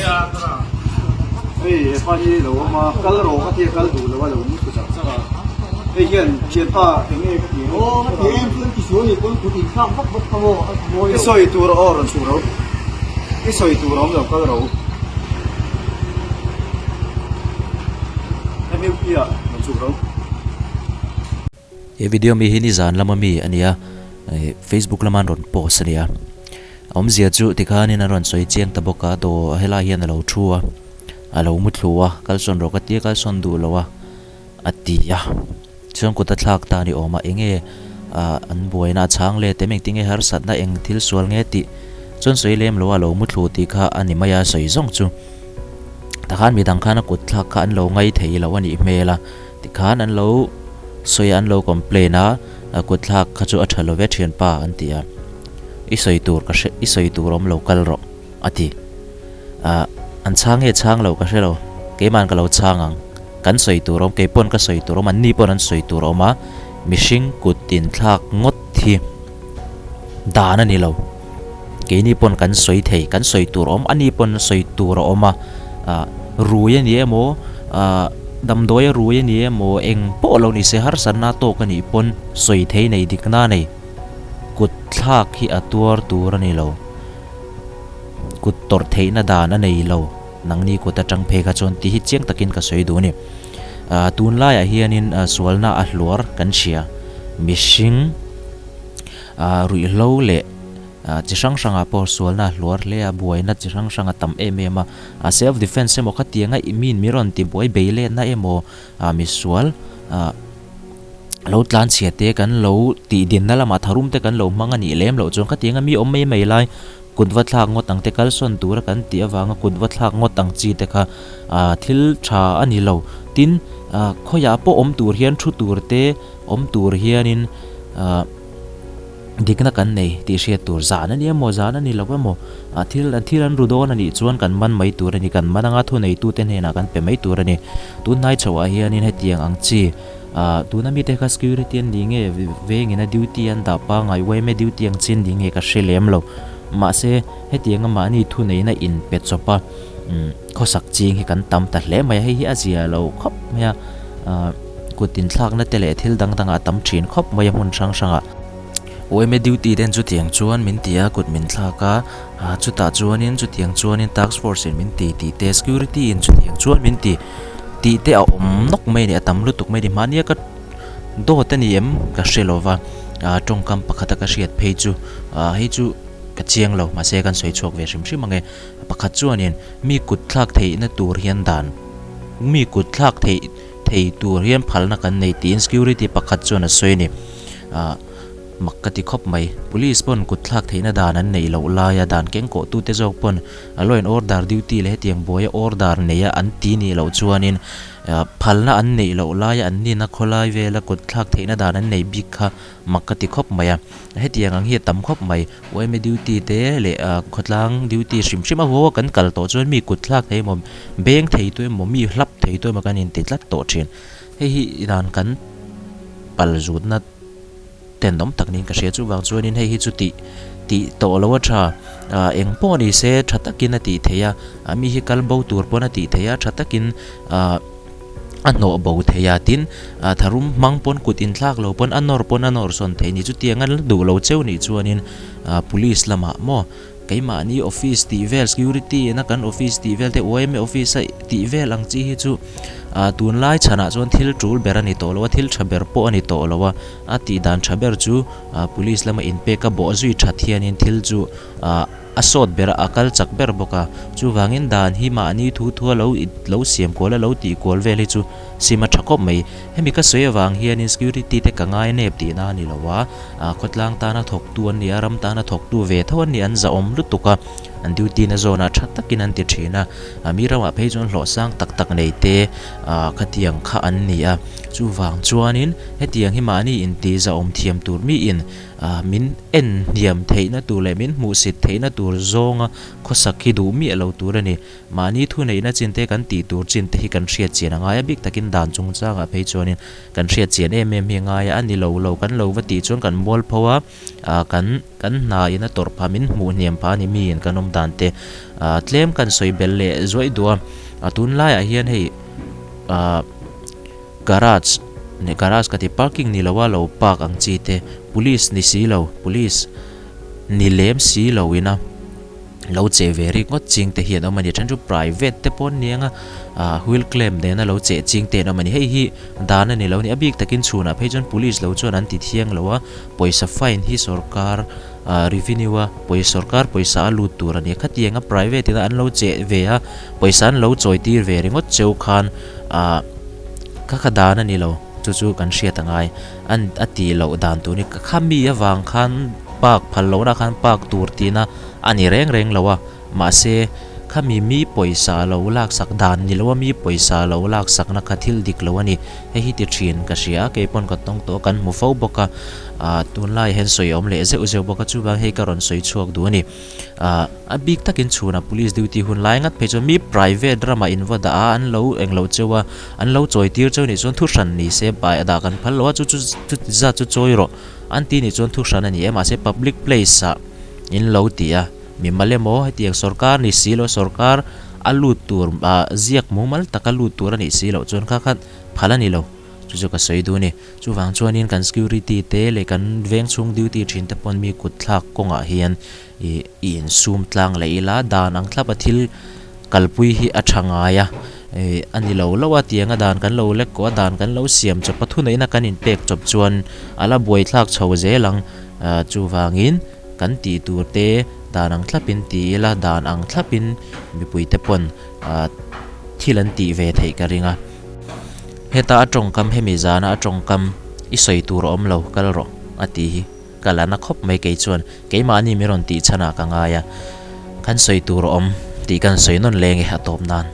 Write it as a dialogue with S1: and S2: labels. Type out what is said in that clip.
S1: Hei hepa hi lo awm a kal rawh ka tia kal duh lo a lo mu thlu chak chak a hei hian thianpa eng nge ka ti i sawi tur aw rawn chhuh ro i sawi tur a awm lo kal ro hemi ah rawn chhuh ro.
S2: He video mi hi nizan lama mi a nia ih facebook lama an rawn post a nia a awmzia chu tikhanin an rawn sawi chiang ta bawk a dawr helai hian a lo thu a a lo mu thlu a kalsawn rawh ka tia kalsawn duh lo a a ti a chuan kut a thlak ta a ni awm a enge ah an buaina a chhang let em engtin nge harsatna eng thil sual nge tih chuan sawi lem lo a lo mu thlu tih kha a ni mai a sawi zawng chu takhan midang khan a kut thlak kha an lo ngai thei lo a nih hmel a. Tikhan an lo sawi a, an lo complain a, a kut thlak kha chu a tha lo ve thianpa an ti a, i sawi tur ka hre, i sawi tur awm lo kal rawh a ti. Ah an chhang nge chhang lo ka hre lo, keiman ka lo chhang ang, kan sawi tur awm, kei pawn ka sawi tur awm, an ni pawn an sawi tur awm a, mihring kut inthlak ngawt hi dan a ni lo, keini pawn kan sawi thei, kan sawi tur awm, ani pawn sawi tur a awm a, ah rui a ni emaw ah damdawi a rui a ni emaw eng pawh lo ni se harsatna tawk a nih pawn sawi thei nei dikna a nei, kut thlak hi a tuar tur a ni lo, kut tawrh theihna dan a nei lo, nangni kut atang phei kha chuan tih hi chiang takin ka sawi duh a ni. Ah tunlaiah hianin sualna a hluar kan hria, mihring. Ah ruihhlo leh ah chi hrang hrangah pawh sualna a hluar hle a, buaina chi hrang hrang a tam em em a, ah self defence emaw khatianga i min mi rawn ti buai bei letna emaw ah misual ah lo tlan chhia te kan lo tih dinna lamah tharum te kan lo hmang a nih lem loh chuan khatianga mi awm mai mai lai kut va thlak ngawt ang te kalsawn tura kan tih avanga kut va thlak ngawt ang chi te kha ah thil tha a ni lo tin ah khawiah pawh awm tur hian thu tur te awm tur hianin ah dikna kan nei tih hriat tur zan a ni emaw zan a ni lo emaw ah thil thil an ru dawn a nih chuan kan man mai tur a ni kan man anga thuneitute hnenah kan pe mai tur a ni tunhnai chhoah hianin hetiang ang chi ah tuna mite kha security an ni nge vengin a duty an dah pangngai yma duty ang chi an ni nge ka hre lem lo mahse hetianga mahni thuneihna inpe chawp a umm khawsak ching hi kan tam ta hle mai a hei hi a zia lo khawp mai a ah. Kut inthlakna te leh thil dang dangah a tam thin khawp mai a hmun hrang hrangah. Yma duty ten chutiang chuan min ti a, kut min thlak a, ah chutah chuanin chutiang chuanin task force in min ti tih te, security in chutiang chuan min ti tih te a awm nawk mai a ni, a tam lutuk mai a ni. Mahnia ka dawt a ni em ka hre lo va, ah tawngkam pakhata ka hriat phei chu ah hei chu ka chiang lo mahse kan sawi chhuak ve hrim hrim ang e. Pakhat chuanin mi kut thlak theihna tur hian dan mi kut thlak theih. Thei tur hian phalna kan nei tiin security pakhat chuan a sawi a ni. Ahh mak ka ti khawp mai. Police pawn kut thlak theihna dan an neih loh laia dan keng kawh tute zawk pawn a law and order duty leh hetiang buaia order neia an ti nih loh chuanin ahh phalna an neih loh laia an nina khawlai vela kut thlak theihna dan an nei bik kha mak ka ti khawp mai a. Hetiang ang hi a tam khawp mai. Yma duty te leh ah khawtlang duty hrim hrim a huau a kan kal tawh chuan mi kut thlak thei emaw beng thei tu emaw mi hlap thei tu emaw kan inti tlat tawh thin. Hei hi dan kan pal zutna tenawm tak niin ka hria chuvang chuanin hei hi chu tih tih tawh lo a tha ah eng pawh ni se tha takin a tih theih a ah mi hi kal bo tur pawn a tih theih a tha takin ah. a hnawh bo thei a tin ah tharum hmang pawn kut inthlak lo pawn a nawr pawn a nawr sawn thei a ni chutiang a la duh lo cheu nih chuanin ah police lamah maw keimahni office tih vel security ina kan office tih vel te yma office a tih vel ang chi hi chu ah tunlai chhanah chuan thil tul ber a ni tawh lo a thil tha ber pawh a ni tawh lo a a tih dan tha ber chu ah police lama inpek a bawh zui that hianin thil chu ah. A sawt ber a, a kal chak ber bawk a. Chuvangin dan hi mahni thu thua lo lo siam kual a, lo tih kual vel hi chu sim a tha khawp mai. Hemi ka sawi avang hianin security te ka ngai nep tihna a ni lo a, khawtlang tana thawktu an ni a, ram tana thawktu ve tho an ni, an zahawm lutuk a, an duty na zawnah tha takin an ti thin a, mi ramah phei chuan hlawh sang tak tak nei te khatiang kha an ni a. Chuvang chuanin hetiang hi mahni intih zahawm thiam tur miin. Min en hniam theihna tur leh min hmuhsit theihna tur zawnga khawsak hi duh miah lo tur a ni. Mahni thuneihna chin te kan tih tur chin te hi kan hriat chian a ngai a, bik takin dan chungchangah phei chuanin kan hriat chian em em hi a ngai a, a ni lo lo kan lo va tih chuan kan mual pho a, kan kan hna in a tawrh phah min hmuh hniam phah a ni miin kan awm dan te tlem kan sawi belh leh zuaih duh a, tunlaiah hian hei ah. Garage nih garage ka ti parking ni lo a lo park ang chi te police ni si lo police ni lem si lo ina lo cheh ve rik ngawt ching te hi an awm a ni then chu private te pawh an ni ang a ah wheel clamp nena lo cheh ching te an awm a ni hei hi dan a ni lo a ni a bik takin chhunah phei chuan police lo chuan an ti thiang lo a pawisa fine hi sorkar ah revenue a pawisa sorkar pawisa a lut tur a ni a khatiang a private ina an lo cheh ve a pawisa an lo chawi tir ve ringawt cheu khan ah ka kha dan a ni lo chu chu kan hriat a ngai an a tih loh dan tur ni ka kha mi avang khan park phal lohna khan park tur tihna a ni reng reng lo a mahse khami mi pawisa lo laksak dan ni lo a mi pawisa lo laksakna kha thil dik lo a ni hei hi ti thin ka hria a kei pawn ka tawng tawh a kan hmu fo bawk a ah tunlai hian sawi a awm leh zeuh zeuh bawk a chuvang hei ka rawn sawi chhuak duh a ni ah. A bik takin chhunah police duty hun lai ngat phei chuan mi private ramah in va dah a, an lo englo cheu a, an lo chawi tir cheu nih chuan thu hran ni se bai a dah kan phal lo a, chu chu chuti zat chu chawi rawh an ti nih chuan thu hran a ni e, mahse public place ah in lo ti a, mimal emaw hetiang sorkar ni si lo sorkar a lut tur ah ziak mumal taka lut tur a nih si loh chuan kha kha phal a ni lo. Chu chu ka sawi duh a ni. Chuvang chuanin kan security te leh kan veng chhung duty thin te pawn mi kut thlak kawngah hian ih i insum tlang leh ila dan ang thlap a thil kalpui hi a tha ngai a ih a ni lo lo a tiang a dan kan lo lek kawh a dan kan lo siam chawp a thuneihna kan inpek chawp chuan a la buaithlak chho zel ang ah chuvangin kan tih tur te dan ang thlapin ti ila dan ang thlapin mipui te pawn ah thil an tih ve theih ka ring a. Heta a tawngkam hemi zana a tawngkam i sawi tur a awm lo kal rawh a tih hi ka la na khawp mai kei chuan keimahni mi rawn tih chhanah ka ngai a, kan sawi tur a awm tih kan sawi nawn leng e a tawp nan.